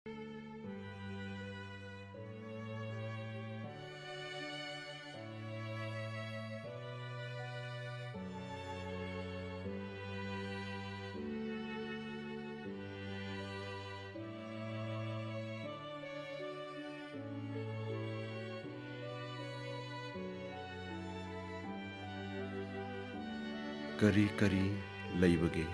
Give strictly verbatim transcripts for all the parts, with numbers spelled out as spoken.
ꯀꯔꯤ ꯀꯔꯤ ꯂꯩꯕꯒꯦ?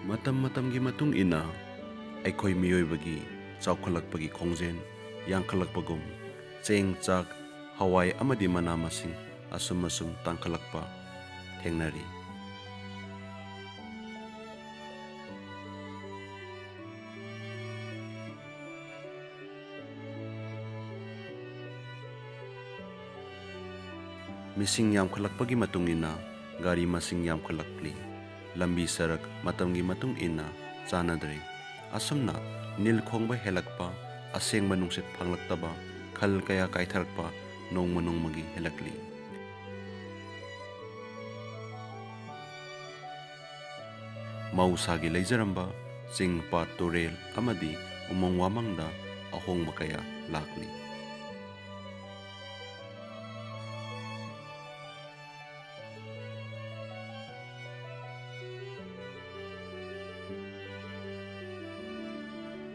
ꯃꯇꯝ ꯃꯇꯝꯒꯤ ꯃꯇꯨꯡ ꯏꯟꯅ ꯑꯩꯈꯣꯏ ꯃꯤꯑꯣꯏꯕꯒꯤ ꯆꯥꯎꯈꯠꯂꯛꯄꯒꯤ ꯈꯣꯡꯖꯦꯜ ꯌꯥꯡꯈꯠꯂꯛꯄꯒꯨꯝ, ꯆꯦꯡ, ꯆꯥꯛ, ꯍꯋꯥꯏ ꯑꯃꯗꯤ ꯃꯅꯥ ꯃꯁꯤꯡ ꯑꯁꯨꯝ ꯑꯁꯨꯝ ꯇꯥꯡꯈꯠꯂꯛꯄ ꯊꯦꯡꯅꯔꯤ꯫ ꯃꯤꯁꯤꯡ ꯌꯥꯝꯈꯠꯂꯛꯄꯒꯤ ꯃꯇꯨꯡ ꯏꯟꯅ ꯒꯥꯔꯤ ꯃꯁꯤꯡ ꯌꯥꯝꯈꯠꯂꯛꯂꯤ꯫ ꯂꯝꯕꯤ ꯁꯔꯛ ꯃꯇꯝꯒꯤ ꯃꯇꯨꯡ ꯏꯟꯅ ꯆꯥꯟꯅꯗ꯭ꯔꯦ꯫ ꯑꯁꯨꯝꯅ ꯅꯤꯜ ꯈꯣꯡꯕ ꯍꯦꯜꯂꯛꯄ, ꯑꯁꯦꯡꯕ ꯅꯨꯡꯁꯤꯠ ꯐꯪꯂꯛꯇꯕ, ꯈꯜ ꯀꯌꯥ ꯀꯥꯏꯊꯔꯛꯄ ꯅꯣꯡꯃ ꯅꯣꯡꯃꯒꯤ ꯍꯦꯜꯂꯛꯂꯤ꯫ ꯃꯍꯧꯁꯥꯒꯤ ꯂꯩꯖꯔꯝꯕ ꯆꯤꯡ, ꯄꯥꯠ, ꯇꯨꯔꯦꯜ ꯑꯃꯗꯤ ꯎꯃꯪ ꯋꯥꯃꯪꯗ ꯑꯍꯣꯡꯕ ꯀꯌꯥ ꯂꯥꯛꯂꯤ꯫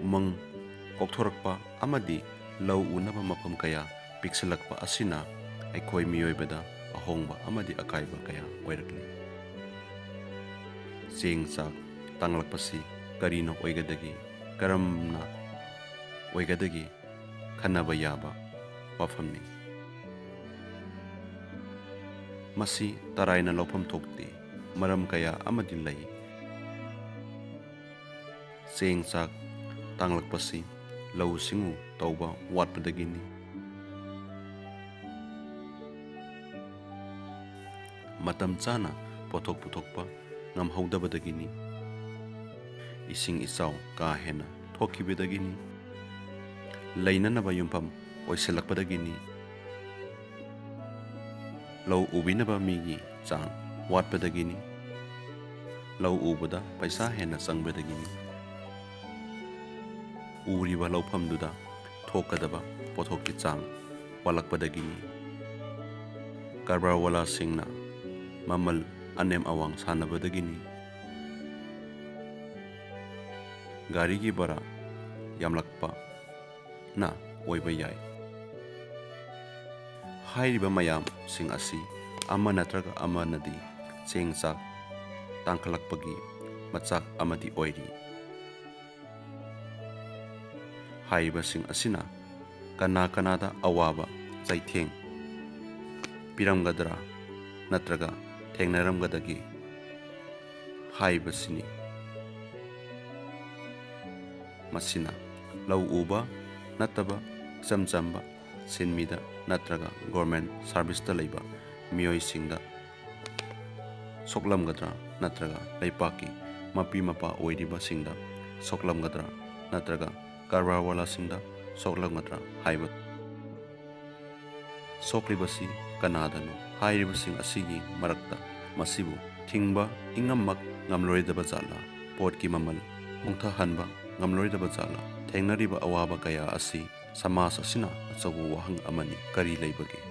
ꯎꯃꯪ ꯀꯣꯛꯊꯣꯔꯛꯄ ꯑꯃꯗꯤ ꯂꯧ ꯎꯅꯕ ꯃꯐꯝ ꯀꯌꯥ ꯄꯤꯛꯁꯤꯜꯂꯛꯄ ꯑꯁꯤꯅ ꯑꯩꯈꯣꯏ ꯃꯤꯑꯣꯏꯕꯗ ꯑꯍꯣꯡꯕ ꯑꯃꯗꯤ ꯑꯀꯥꯏꯕ ꯀꯌꯥ ꯑꯣꯏꯔꯛꯂꯤ꯫ ꯆꯦꯡ ꯆꯥꯛ ꯇꯥꯡꯂꯛꯄꯁꯤ ꯀꯔꯤꯅ ꯑꯣꯏꯒꯗꯒꯦ? ꯀꯔꯝꯅ ꯑꯣꯏꯒꯗꯒꯦ? ꯈꯟꯅꯕ ꯌꯥꯕ ꯋꯥꯐꯝꯅꯤ꯫ ꯃꯁꯤ ꯇꯔꯥꯏꯅ ꯂꯧꯐꯝ ꯊꯣꯛꯇꯦ꯫ ꯃꯔꯝ ꯀꯌꯥ ꯑꯃꯗꯤ ꯂꯩ꯫ ꯆꯦꯡ ꯆꯥꯛ ꯇꯥꯡꯂꯛꯄꯁꯤ ꯂꯧꯎ ꯁꯤꯡꯎ ꯇꯧꯕ ꯋꯥꯠꯄꯗꯒꯤꯅꯤ꯫ ꯃꯇꯝ ꯆꯥꯅ ꯄꯣꯠꯊꯣꯛ ꯄꯨꯊꯣꯛꯄ ꯉꯝꯍꯧꯗꯕꯗꯒꯤꯅꯤ꯫ ꯏꯁꯤꯡ ꯏꯆꯥꯎ ꯀꯥ ꯍꯦꯟꯅ ꯊꯣꯛꯈꯤꯕꯗꯒꯤꯅꯤ꯫ ꯂꯩꯅꯅꯕ ꯌꯨꯝꯐꯝ ꯑꯣꯏꯁꯤꯜꯂꯛꯄꯗꯒꯤꯅꯤ꯫ ꯂꯧ ꯎꯕꯤꯅꯕ ꯃꯤꯒꯤ ꯆꯥꯡ ꯋꯥꯠꯄꯗꯒꯤꯅꯤ꯫ ꯂꯧ ꯎꯕꯗ ꯄꯩꯁꯥ ꯍꯦꯟꯅ ꯆꯪꯕꯗꯒꯤꯅꯤ꯫ ꯎꯔꯤꯕ ꯂꯧꯐꯝꯗꯨꯗ ꯊꯣꯛꯀꯗꯕ ꯄꯣꯠꯊꯣꯛꯀꯤ ꯆꯥꯡ ꯋꯥꯠꯂꯛꯄꯗꯒꯤꯅꯤ꯫ ꯀꯔꯕꯥꯔꯋꯥꯂꯥꯁꯤꯡꯅ ꯃꯃꯜ ꯑꯅꯦꯝ ꯑꯋꯥꯡ ꯁꯥꯟꯅꯕꯗꯒꯤꯅꯤ꯫ ꯒꯥꯔꯤꯒꯤ ꯚꯔꯥ ꯌꯥꯝꯂꯛꯄꯅ ꯑꯣꯏꯕ ꯌꯥꯏ꯫ ꯍꯥꯏꯔꯤꯕ ꯃꯌꯥꯝꯁꯤꯡ ꯑꯁꯤ ꯑꯃ ꯅꯠꯇ꯭ꯔꯒ ꯑꯃꯅꯗꯤ ꯆꯦꯡ ꯆꯥꯛ ꯇꯥꯡꯈꯠꯂꯛꯄꯒꯤ ꯃꯆꯥꯛ ꯑꯃꯗꯤ ꯑꯣꯏꯔꯤ꯫ ꯍꯥꯏꯔꯤꯕꯁꯤꯡ ꯑꯁꯤꯅ ꯀꯅꯥ ꯀꯅꯥꯗ ꯑꯋꯥꯕ ꯆꯩꯊꯦꯡ ꯄꯤꯔꯝꯒꯗ꯭ꯔꯥ ꯅꯠꯇ꯭ꯔꯒ ꯊꯦꯡꯅꯔꯝꯒꯗꯒꯦ ꯍꯥꯏꯕꯁꯤꯅꯤ꯫ ꯃꯁꯤꯅ ꯂꯧ ꯎꯕ ꯅꯠꯇꯕ ꯏꯆꯝ ꯆꯝꯕ ꯁꯤꯟꯃꯤꯗ ꯅꯠꯇ꯭ꯔꯒ ꯒꯣꯔꯃꯦꯟ ꯁꯥꯔꯚꯤꯁꯇ ꯂꯩꯕ ꯃꯤꯑꯣꯏꯁꯤꯡꯗ ꯁꯣꯛꯂꯝꯒꯗ꯭ꯔꯥ ꯅꯠꯇ꯭ꯔꯒ ꯂꯩꯄꯥꯛꯀꯤ ꯃꯄꯤ ꯃꯄꯥ ꯑꯣꯏꯔꯤꯕꯁꯤꯡꯗ ꯁꯣꯛꯂꯝꯒꯗ꯭ꯔꯥ ꯅꯠꯇ꯭ꯔꯒ ꯀꯔꯕꯥꯔꯋꯥꯂꯥꯁꯤꯡꯗ ꯁꯣꯛꯂꯝꯒꯗ꯭ꯔꯥ ꯍꯥꯏꯕ ꯁꯣꯛꯂꯤꯕꯁꯤ ꯀꯅꯥꯗꯅꯣ? ꯍꯥꯏꯔꯤꯕꯁꯤꯡ ꯑꯁꯤꯒꯤ ꯃꯔꯛꯇ ꯃꯁꯤꯕꯨ ꯊꯤꯡꯕ ꯏꯉꯝꯃꯛ ꯉꯝꯂꯣꯏꯗꯕ ꯖꯥꯠꯂꯥ? ꯄꯣꯠꯀꯤ ꯃꯃꯜ ꯍꯣꯡꯊꯍꯟꯕ ꯉꯝꯂꯣꯏꯗꯕ ꯖꯥꯠꯂꯥ? ꯊꯦꯡꯅꯔꯤꯕ ꯑꯋꯥꯕ ꯀꯌꯥ ꯑꯁꯤ ꯁꯃꯥꯖ ꯑꯁꯤꯅ ꯑꯆꯧꯕ ꯋꯥꯍꯪ ꯑꯃꯅꯤ꯫ ꯀꯔꯤ ꯂꯩꯕꯒꯦ?